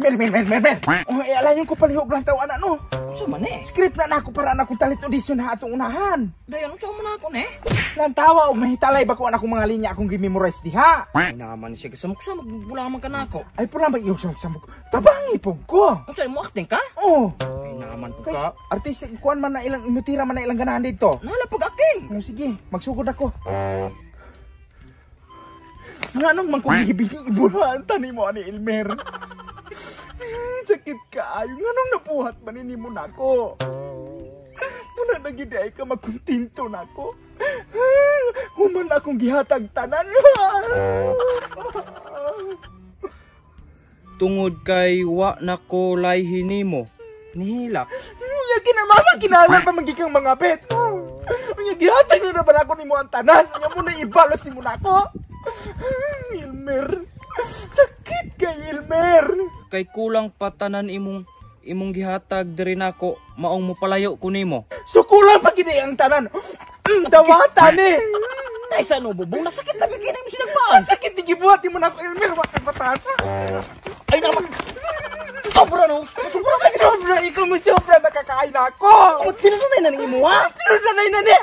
Mer, mer, mer, mer, mer. Oh, alayon ko palihog lang taw ana no. Unsa man eh? Script na nako para na akong talent audition ha atong unahan. Dayon unsa man ako ne? Lantawa og mahitalay ba ko ana akong mga linya akong gi-memorize diha. Ay naman siya kasamok-samok bula man ka nako. Ay pula ba iyong samok-samok. Tabangi pug ko. Unsa mo acting ka? Oh. Ay naman pug Kay, ka. artist kuan man na ilang imutira man na ilang ganahan dito. Nala pag acting. Oh, sige, magsugod ako. Nga nung man kong gihibing ibuhan tani mo ani Elmer. Sakit kaayo nganong nabuhat man ini mo nako. Muna na gid ay ka magkontento nako. Human akong gihatag tanan. Tungod kay wa na ko layhi nimo. Nihilak. Unya kinamama kinahanglan pa magikang mga bet. Unya gihatag na naman ako nimo ang tanan. Unya mo na ibalos nimo nako. Elmer. Sakit kay Elmer. Kay kulang pa tanan imong imong gihatag diri nako maong mopalayo ko nimo. So kulang pa gid ang tanan. Dawatan eh. Tay sa no bubong nasakit na bigyan mo sinagbaan. Sakit di gibuhat nimo nako Elmer wa kay batasa. Ay naman. Sobra no. Sobra sobra ikaw mo sobra nakakain ako. Ako tinunay na ning imo ha. Tinunay na ni.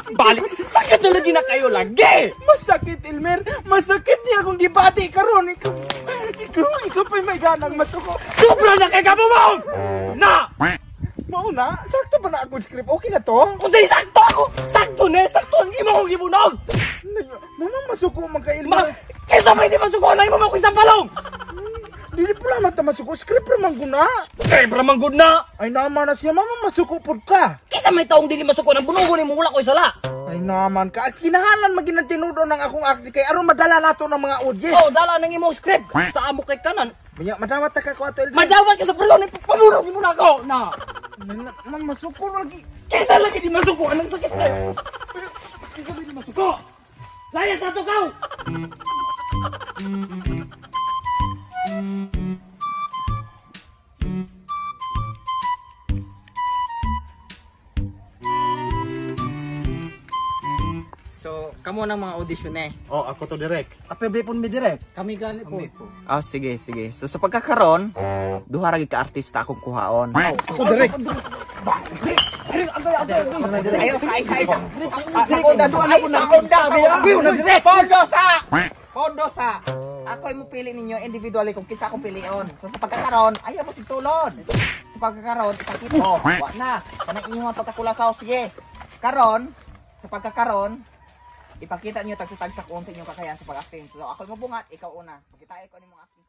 Balik. Sakit na lagi na kayo lagi. Masakit Elmer, masakit niya akong gibati karon ikaw. Ikaw pa'y may ganang masuko. Sobra na kay kabubong. Na. Mauna, sakto ba na akong script? Okay na to? Unsay sakto ako? Sakto ne, sakto ang imo kong gibunog. Nanong masuko man kay Ma, Elmer? kaysa may di masuko na imo mo ko isang balong. Dili pula na ta masuko, script ra man guna. Kay bra man gud na. Ay naman na siya, mama masuko pud ka. Kaysa may taong dili masuko nang bunugon nimo wala koy sala. Ay naman ka, kinahalan maging tinudo ng akong acting kay aron madala nato ng mga audience. Oh, dala nang imong script. Sa amo kay kanan. Maya, madawat ta ka ko ato Elmer. Madawat ka sa prilo ni pamunog nimo na ako. Na. Ma, masuko lagi. Kaysa lagi di masuko anang sakit kayo. Kaysa di masuko. Layas ato kaw. So, kamo ng mga audition eh. Oh, ako to direct. Apeble po mi direct. Kami gani po. Ah, sige, sige. So, sa pagkakaron, duha ra gid ka artista akong kuhaon. Ako direct. Ayo, sa isa isa. Sa onda, sa ay, sa onda, sa Pondo sa. Pondo sa. Ako ay mo pili ninyo individually kung kinsa akong pilion. So sa pagkakaron, ayaw mo sigtulon. Sa pagkakaron, ipakita. Oh, wa na. Kanang inyong pagkakulasaw, sige. Karon, sa pagkakaron, ipakita niyo tagsa-tagsa kung sa inyong kakayahan sa pag-acting. So ako ay mobungat, ikaw una. Pakita ko nimong acting.